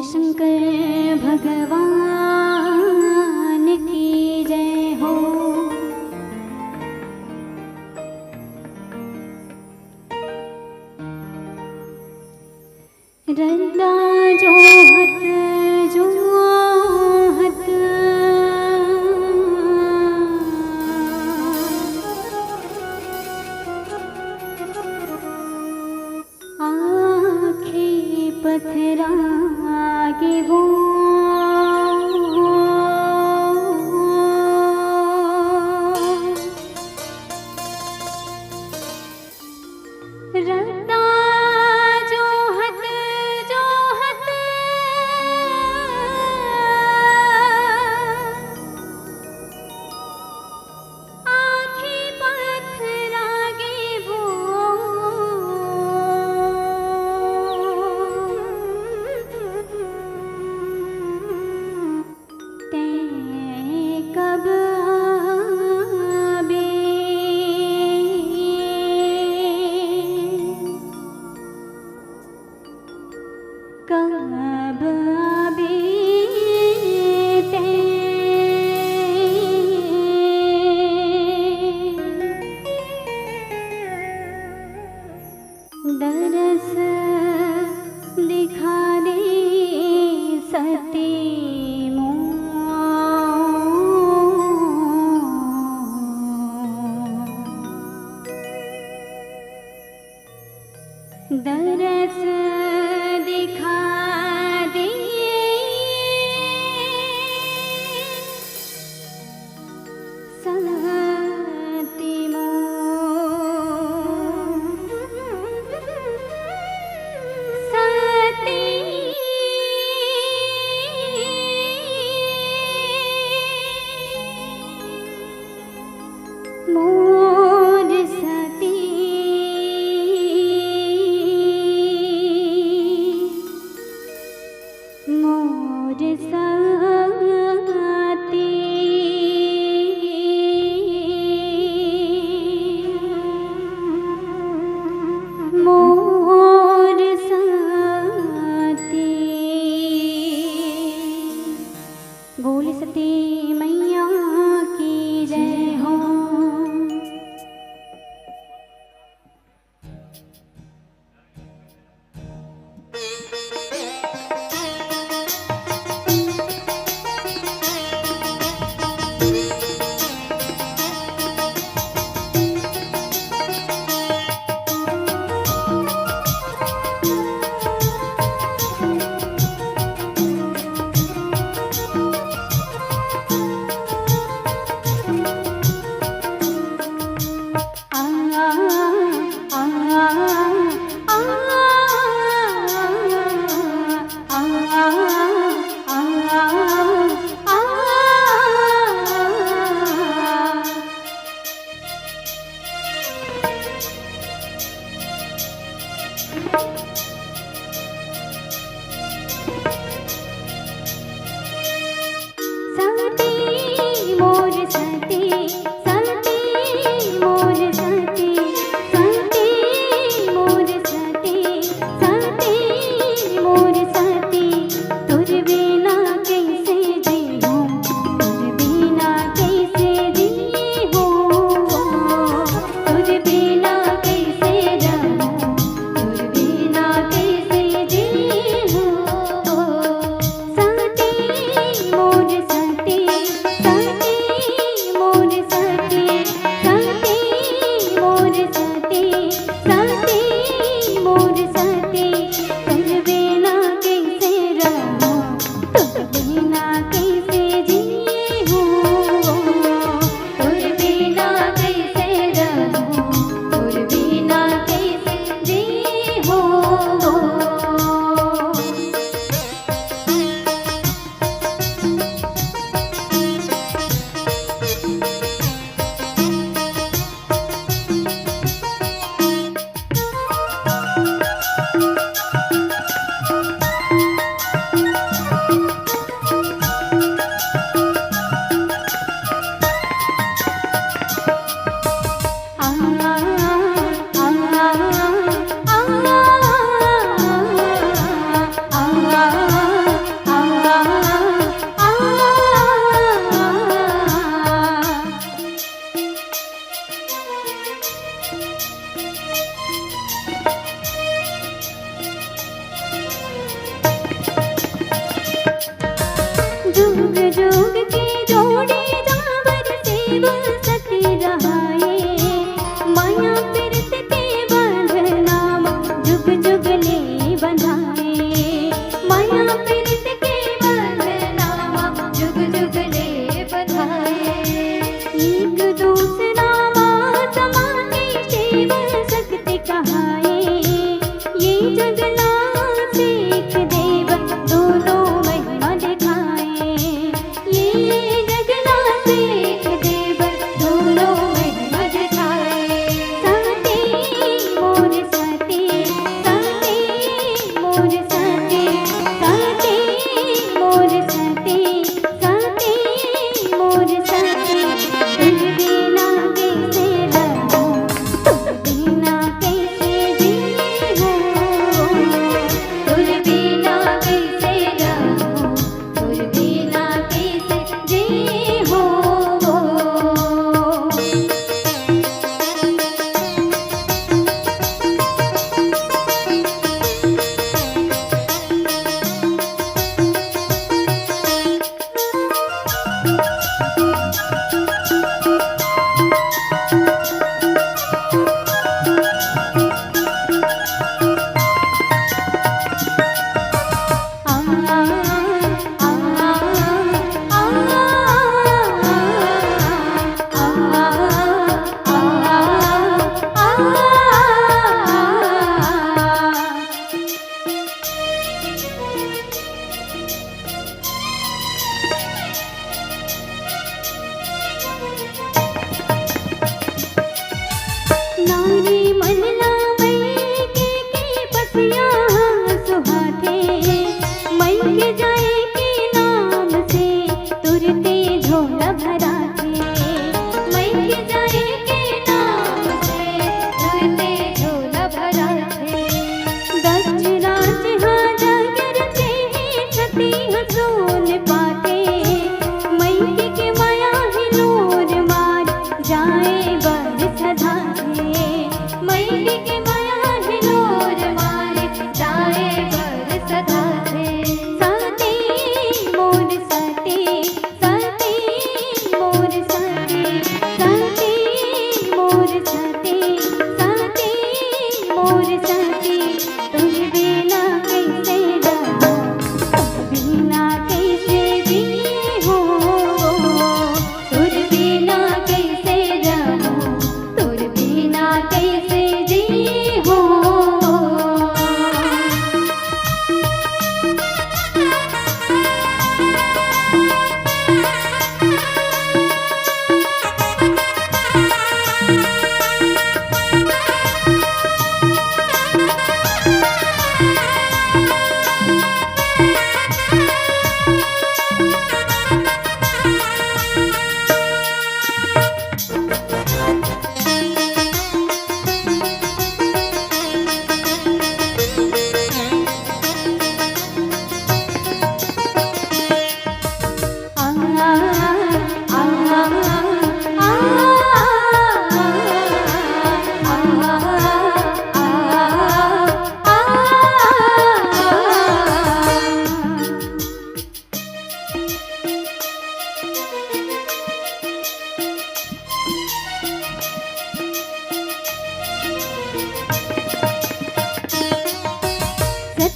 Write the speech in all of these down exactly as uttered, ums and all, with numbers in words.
शंकर भगवान की जय हो। रद्दा जोहत जोहत आँखी पथरा गे वो। रद्दा जोहत जोहत आँखी पथरा गे वो। तैं कब आबे? कब आबे तैं? दरस दिखा दे सती मोर। दरस दिखा दे सती मोर, सती मोर सती।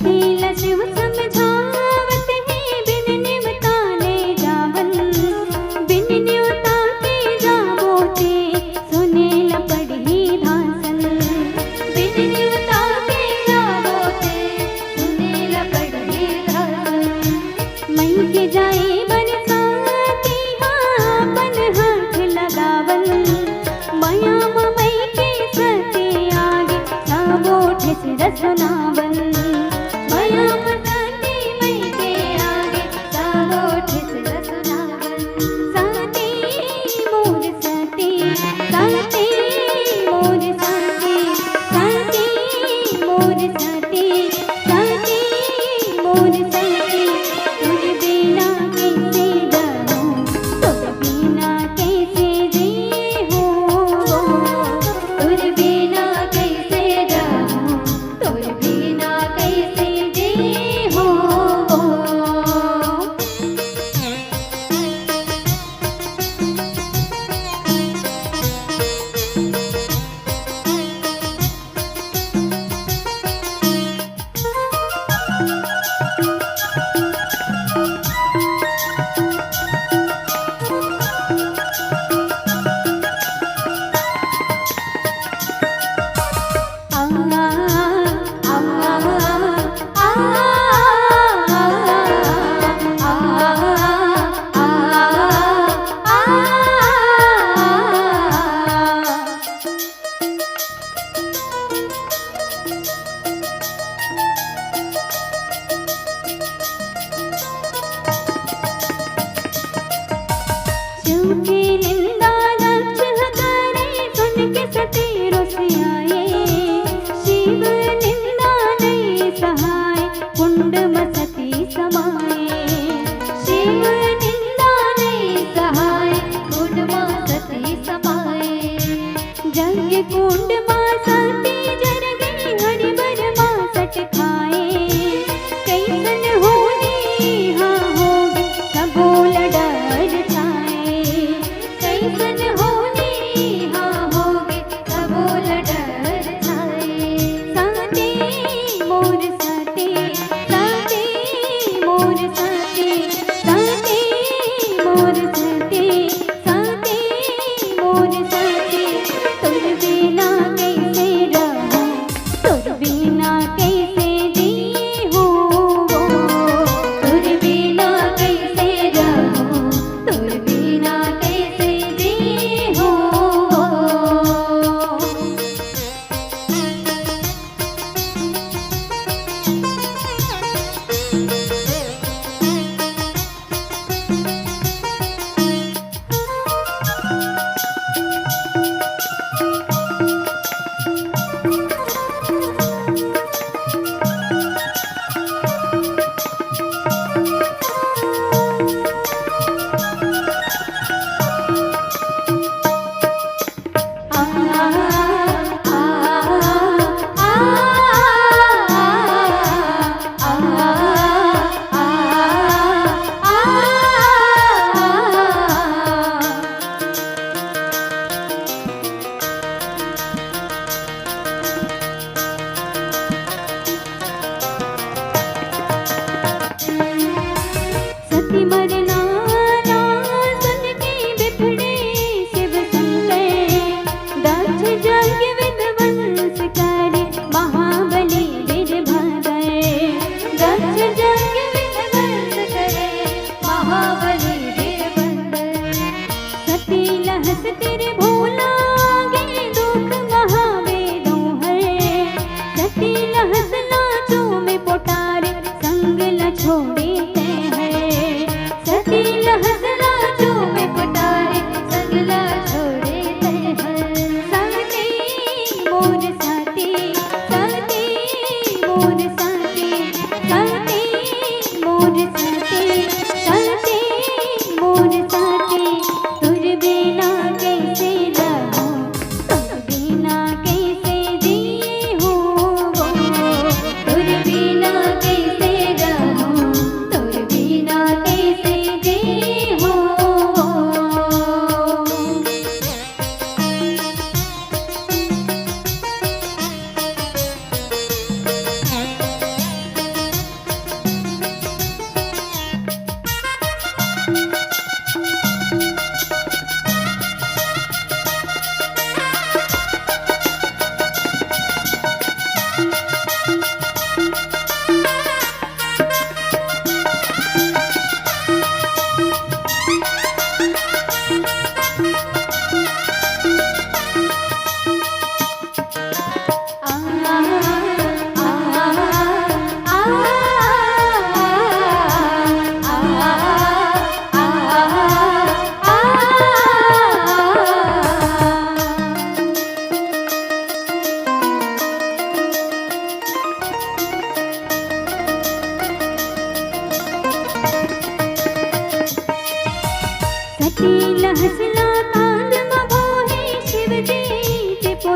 नीला शिव समझावत हे, बिन निवता ले जावन, बिन निवता के जाबो ते, सुने ला पड़ही धासन। बिन निवता के जाबो ते, सुने ला पड़ही धासन। मई के जाए बर साथी हा, अपन हाथ लगावन, मया म मई के सती आगे, सबो ठेस रसुनावन। मया म सती मई के आगे, सबो ठेस रसुनावन। सती मोर सती, सती मोर सती, सती मोर सती, सती मोर सती, तुझ बिना कैसे रहूं, तुझ बिना कैसे जी हूँ, तुझ बिना कैसे रहूं, तुझ बिना कैसे जी हूँ। शिव के निंदा दक्ष ह करे, सुन के सती रुस आए। शिव निंदा नहीं सहाय, कुंड म सती समाए। शिव निंदा नहीं सहाय, कुंड म सती समाए। जंग कुंड मा सती जर गई, हरि बर मा सट खाए। कैसन होनी हा होगे, सबो ल डर छाए। कैसन होनी हा होगे, सबो ल डर छाए। सती मोर सती, सती मोर सती, सती मोर सती, सती मोर सती, तुझ बिना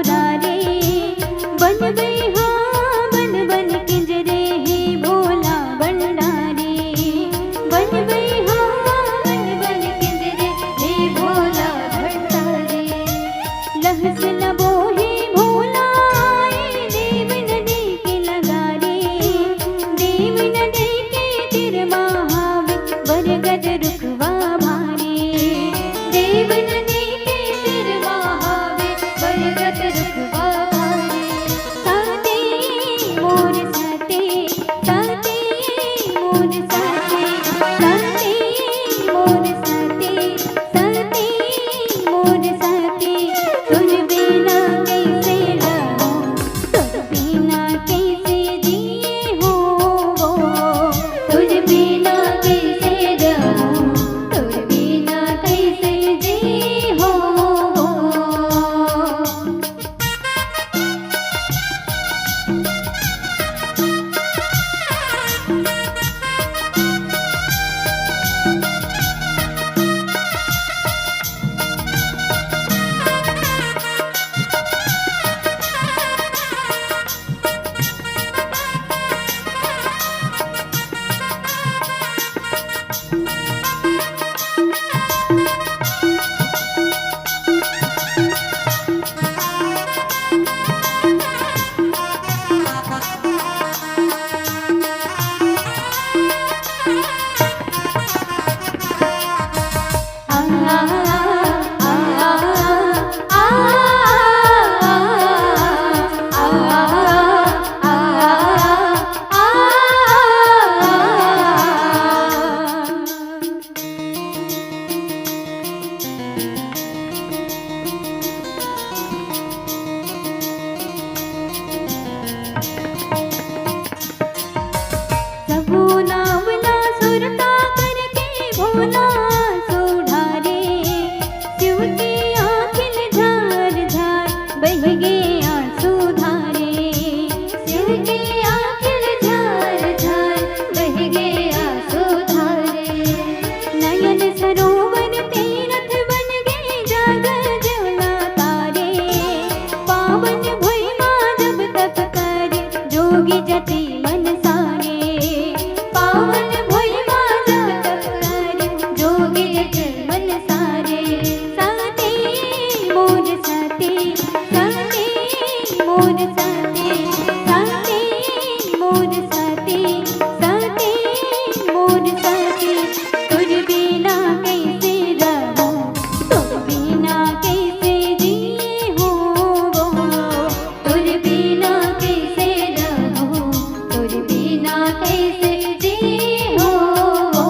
तारे। बन बइहा, बन बन किंजरे हे भोला भंडारी। बन बइहा, बन बन किंजरे हे भोला भंडारी। लहस लबो हे भोला आए, देव नदी के लगा रे। देव नदी के तीर महावे, बरगद रुखवा भारी। देव नदी के तीर महावे, बरगद रुखवा भारी। साथे मोर साथे, साथे मोर साथे, साथे मोर साथे, साथे मोर साथे। तोर बिना कइसे रहूं, तोर बिना कइसे जिए हो वो। तोर बिना कइसे रहूं, तोर बिना कइसे जिए हो वो। सबो नाम ला सुरता करके भोला सुधारे। शिव के आँखिन झार झार बहिगे आँसू धारे। शिव के आँखिन झार झार बहिगे आँसू धारे। नयन सरोवर तीरथ बन गे जाग जवना तारे। पावन भुइमा जब तप करे जोगी जति मन सारे। पावन भुइमा जब तप करे जोगी जति मन सारे। साथे मोर साथे, साथे मोर साथे, साथे मोर साथे, साथे मोर साथे। तोर बिना कइसे रहूं, तोर बिना कइसे जिए हो वो। तोर बिना कइसे रहूं, तोर बिना कइसे जिए हो वो।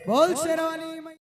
बोल शेरावाली।